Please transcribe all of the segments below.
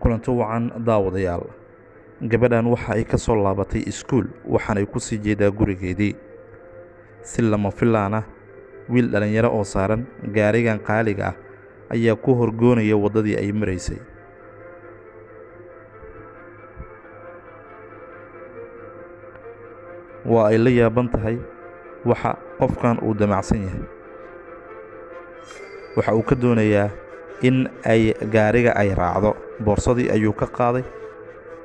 Kulanti wacan, daawadayaal. Gabadhan waxa ay ka soo laabatay iskuul, waxaanay ku sii jeedaa gurigeedii. Si lama filaan ah, wiil dhallinyaro oo saaran gaarigan qaaliga ah ayaa ku horgoonaya waddadii ay maraysay. Waa ay la yaaban tahay waxa qofkan uu damacsan yahay. Waxa uu ka doonayaa in ay gaariga ay raacdo. Boorsadii ayuu ka qaaday.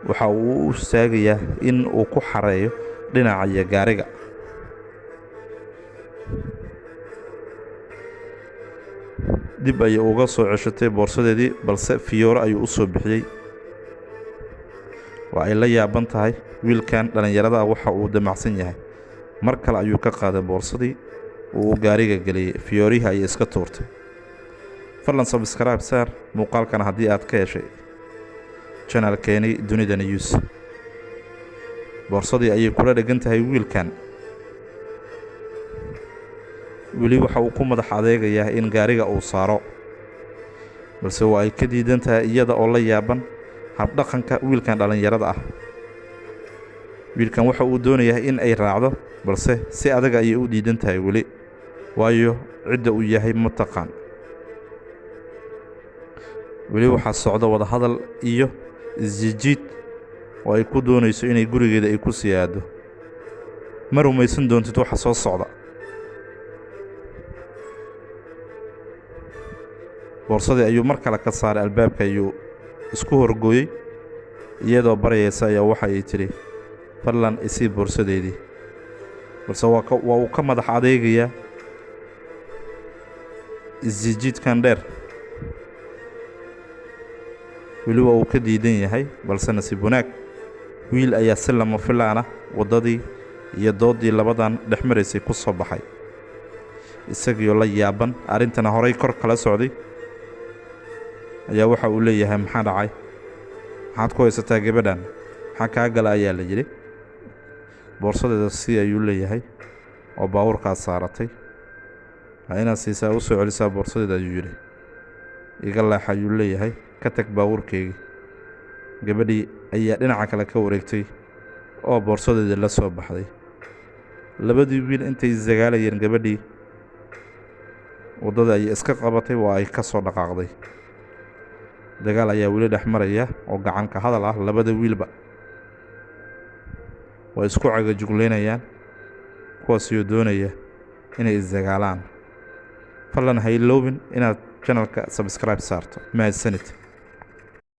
Waxa uu u istaagayaa in uu ku xareeyo dhinaca gaariga. Dib ayay uga soo ceshatay boorsadeedii, balse fiyoore ayuu u soo bixiyey. Waa ay la yaaban tahay wiilkan dhallinyarada ah waxa uu damacsan yahay. Mar kale ayuu ka qaaday boorsadii uu gaariga geliyey, fiyoorihii ayay iska tuurtay. Fadlan subscribe saar muuqaalkan haddii aad ka heshay channelkeeni Dunida News. Boorsadii ayay kula dhegan tahay wiilkan. Weli waxa uu ku madax adeegayaa in gaariga uu saaro, balse waa ay ka diidan tahay iyada oo la yaaban habdhaqanka wiilkan dhallinyarada ah. Wiilkan waxa uu doonayaa in ay raacdo, balse si adag ayay u diidan tahay weli, waayo cidda uu yahay ma taqaan. Weli waxaa socda wadahadal iyo isjijiid oo ay ku doonayso inay gurigeeda ay ku sii aado. Ma rumaysan doontid waxa soo socda. Boorsadii ayuu mar kale ka saaray, albaabka ayuu isku horgooyey. Iyadoo baryaysa ayaa waxa ay tidhi, "Fadlan isii boorsadeedii." Balse waa uu ka madax adeegayaa isjijiidkan dheer. Weli waa uu ka diidan yahay, balse nasiib wanaag wiil ayaa si lama filaan ah waddadii iyo doodii labadan dhex maraysay ku soo baxay. Isagioo la yaaban arrintana horay kor kala socday ayaa waxa uu leeyahay, "Maxaa dhacay? Maxaad ku haysataa gabadhan? Maxaa kaa gala?" ayaa la yidhi. "Boorsadeeda sii," ayuu leeyahay, "oo baabuurkaad saaratay. Waa inaad siisaa, u soo celisaa boorsadeeda," ayuu yidhi. "Iga leex," ayuu leeyahay, "ka tag baabuurkeygii." Gabadhii ayaa dhinaca kale ka wareegtay oo boorsadeedii la soo baxday. Labadii wiil intay isdagaalayeen, gabadhii waddada ayay iska qabatay, waa ay ka soo dhaqaaqday. Dagaal ayaa weli dhex maraya oo gacanka hadal ah. Labada wiilba waa isku cagajugleynayaan, kuwaasiyoo doonaya inay isdagaalaan. Fadlan ha iloobin inaad channelka subscribe saarto. Mahadsanid.